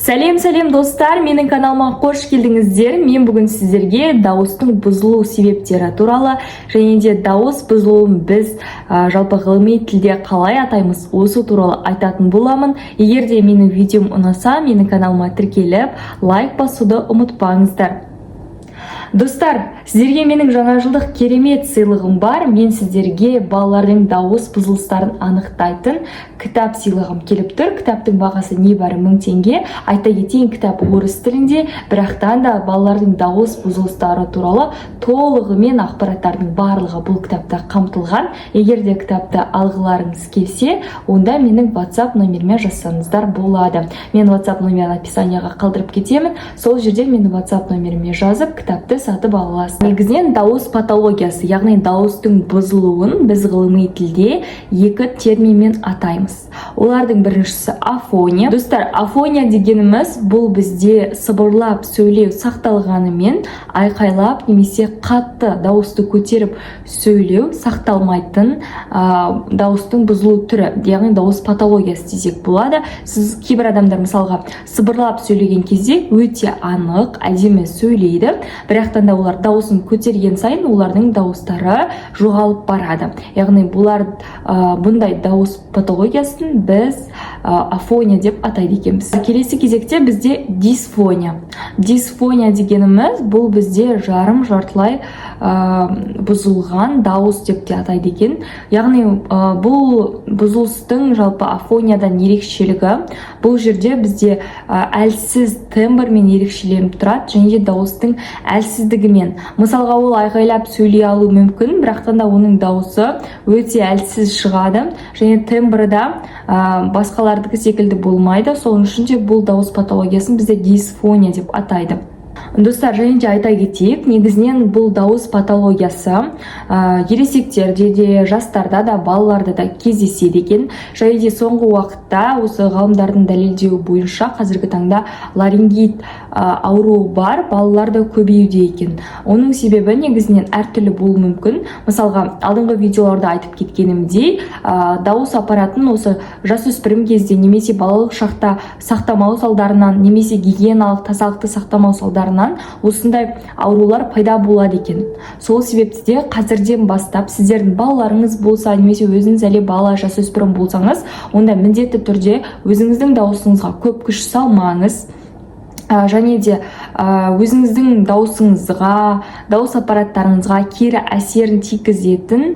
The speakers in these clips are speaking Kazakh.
Сәлем, сәлем, достар! Менің каналыма қош келдіңіздер. Мен бүгін сіздерге дауыстың бұзылу себептері туралы және де дауыс бұзылуын біз жалпы ғылыми тілде қалай атаймыз, осы туралы айтатын боламын. Егер де менің видеом ұнаса, менің каналыма тіркеліп, лайк басуды ұмытпаңыздар. Достар, сіздерге менің жаңа жылдық керемет сыйлығым бар. Мен сіздерге балалардың дауыс бұзылыстарын анықтайтын кітап сыйлағым келіп тұр. Кітаптың бағасы небәрі 1000 теңге. Айта кетейін, кітап орыс тілінде, бірақтан да балалардың дауыс бұзылыстары туралы толығымен ақпараттардың барлығы бұл кітапта қамтылған. Егер де кітапты алғыларыңыз келсе, онда менің WhatsApp номеріме жазсаңыздар болады. Мен WhatsApp номерін описанияға қалдырып кетемін. Сол жерден менің WhatsApp номеріме жазып, кітапты сатып ала аласыз. Негізінен дауыс патологиясы, яғни дауыстың бұзылуын біз ғылыми тілде екі терминмен атаймыз. Олардың біріншісі – афония. Достар, афония дегеніміз – бұл бізде сыбырлап сөйлеу сақталғанымен, айқайлап немесе қатты дауысты көтеріп сөйлеу сақталмайтын дауыстың бұзылу түрі, яғни дауыс патологиясы десек болады. Сіз кейбір адамдар, мысалға, сыбырлап сөйлеген кезде өте анық, әдемі сөйлейді, бірақтан да олар дауысын көтерген сайын олардың дауыстары жоғалып барады. Яғни бұлар бұндай дауыс патологиясын біз афония деп атайды екенбіз. Келесі кезекте бізде дисфония. Дисфония дегеніміз – бұл бізде жарым жартылай бұзылған дауыс деп те атайды екен. Яғни бұл бұзылыстың жалпы афониядан ерекшелігі – бұл жерде бізде әлсіз тембрмен ерекшеленіп тұрады және де дауыстың әлсіздігімен. Мысалға, ол айғайлап сөйлей алуы мүмкін, бірақтан да оның дауысы өте әлсіз шығады және тембрі да басқалардікі секілді болмайды. Сол үшін де бұл дауыс патологиясын бізде дисфония деп атайды. Достар, және де айта кетейік, негізінен бұл дауыс патологиясы ересектерде де, жастарда да, балаларда да кездеседі екен. Және де соңғы уақытта осы ғалымдардың дәлелдеуі бойынша қазіргі таңда ларингит ауруы бар балалар да көбеюде екен. Оның себебі негізінен әртүрлі болуы мүмкін. Мысалға, алдыңғы видеоларда айтып кеткенімдей, дауыс аппаратын осы жасөспірім кезде немесе балалық шақта сақтамау салдарынан немесе гигиеналық тазалықты сақтамау салдарынан осындай аурулар пайда болады екен. Сол себепті де қазірден бастап сіздердің балаларыңыз болса немесе өзіңіз әлі бала, жасөспірім болсаңыз, онда міндетті түрде өзіңіздің дауысыңызға көп күш салмаңыз және де өзіңіздің дауысыңызға, дауыс аппараттарыңызға кері әсерін тигізетін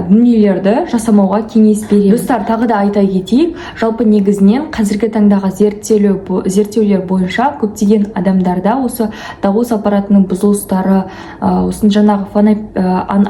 дүниелерді жасамауға кеңес беремін. Достар, тағы да айта кетейік, жалпы негізінен қазіргі таңдағы зерттеулер бойынша көптеген адамдарда осы дауыс аппаратының бұзылыстары, осыны жаңағы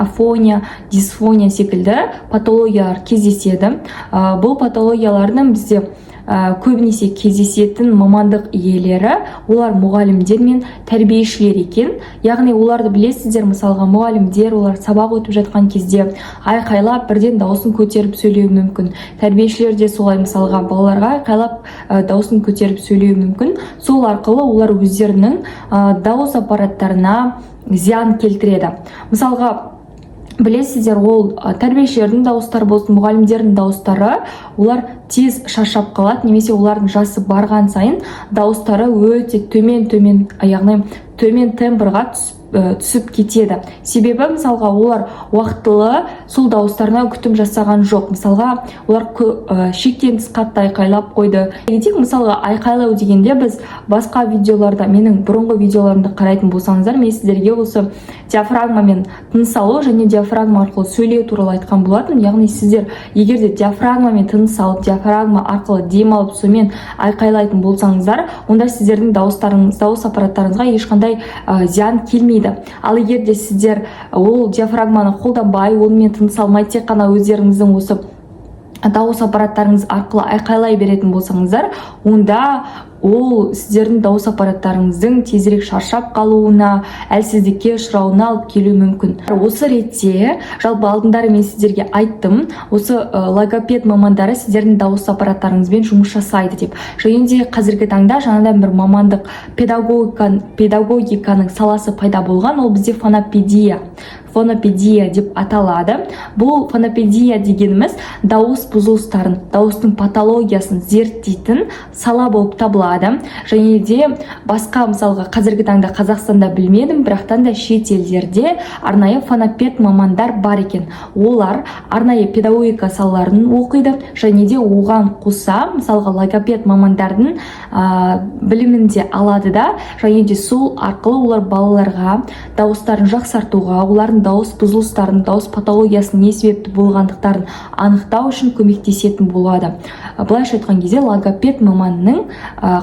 афония, дисфония секілді патологиялар кездеседі. Бұл патологиялардың бізде көбінесе кездесетін мамандық иелері – олар мұғалімдер мен тәрбиешілер екен. Яғни оларды білесіздер, мысалға, мұғалімдер, олар сабақ өтіп жатқан кезде айқайлап, бірден дауысын көтеріп сөйлеуі мүмкін. Тәрбиешілер де солай, мысалға, балаларға айқайлап, дауысын көтеріп сөйлеуі мүмкін. Сол арқылы олар өздерінің дауыс аппараттарына зиян келтіреді. Мысалға, білесіздер, ол тәрбиешілердің дауыстары болсын, мұғалімдердің дауыстары, олар тез шаршап қалады немесе олардың жасы барған сайын дауыстары өте төмен төмен, яғни төмен тембрға түсіп кетеді. Себебі, мысалға, олар уақытылы сол дауыстарына күтім жасаған жоқ. Мысалға, олар шектен тыс қатты айқайлап қойды кетейік. Мысалға, айқайлау дегенде біз басқа видеоларда, менің бұрынғы видеоларымды қарайтын болсаңыздар, мен сіздерге осы диафрагмамен тыныс алу және диафрагма арқылы сөйлеу туралы айтқан болатын. Яғни сіздер егер де диафрагмамен тыныс алып, диафрагма арқылы дем алып, сонымен айқайлайтын болсаңыздар, онда сіздердің дауыстарыңыз, дауыс аппараттарыңызға ешқандай зиян келмейді. Ал егер де сіздер ол диафрагманы қолданбай, онымен тыныс алмай, тек қана өздеріңіздің осы дауыс аппараттарыңыз арқылы айқайлай беретін болсаңыздар, онда ол сіздердің дауыс аппараттарыңыздың тезірек шаршап қалуына, әлсіздікке ұшырауына алып келуі мүмкін. Осы ретте жалпы алдындары мен сіздерге айттым, осы логопед мамандары сіздердің дауыс аппараттарыңызбен жұмыс жасайды деп. Және де қазіргі таңда жаңадан бір мамандық, педагогиканың саласы пайда болған. Ол бізде фонопедия, фонопедия деп аталады. Бұл фонопедия дегеніміз дауыс бұзылыстарын, дауыстың патологиясын зерттейтін сала болып табылады. болады. Және де басқа, мысалға, қазіргі таңда Қазақстанда білмедім, бірақтан да шет елдерде арнайы фонопед мамандар бар екен. Олар арнайы педагогика салаларын оқиды және де оған қоса, мысалға, логопед мамандардың білімін де алады да, және де сол арқылы олар балаларға дауыстарын жақсартуға, олардың дауыс бұзылыстарын, дауыс патологиясының не себепті болғандықтарын анықтау үшін көмектесетін болады. Былайша айтқан кезде, логопед маманның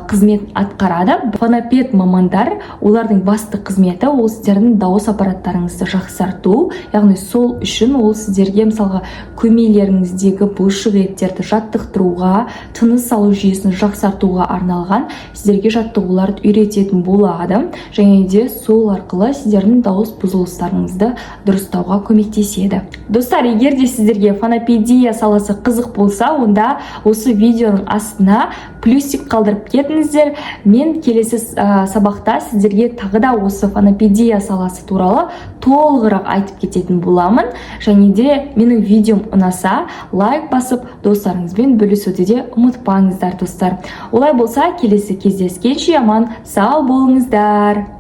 қызметін атқарады. Фонопед мамандар, олардың басты қызметі ол сіздердің дауыс аппараттарыңызды жақсарту, яғни сол үшін ол сіздерге, мысалға, көмейлеріңіздегі бұлшық еттерді жаттықтыруға, тыныс алу жүйесін жақсартуға арналған сіздерге жаттығуларды үйрететін болады және де сол арқылы сіздердің дауыс бұзылыстарыңызды дұрыстауға көмектеседі. Достар, егер де сіздерге фонопедия саласы қызық болса, онда осы видеоның астына плюсик қалдырып кетіңіздер. Мен келесі сабақта сіздерге тағы да осы фонопедия саласы туралы толығырақ айтып кететін боламын. Және де менің видеом ұнаса, лайк басып, достарыңызбен бөлісуді де ұмытпаңыздар. Достар, олай болса, келесі кездескенше аман сау болыңыздар.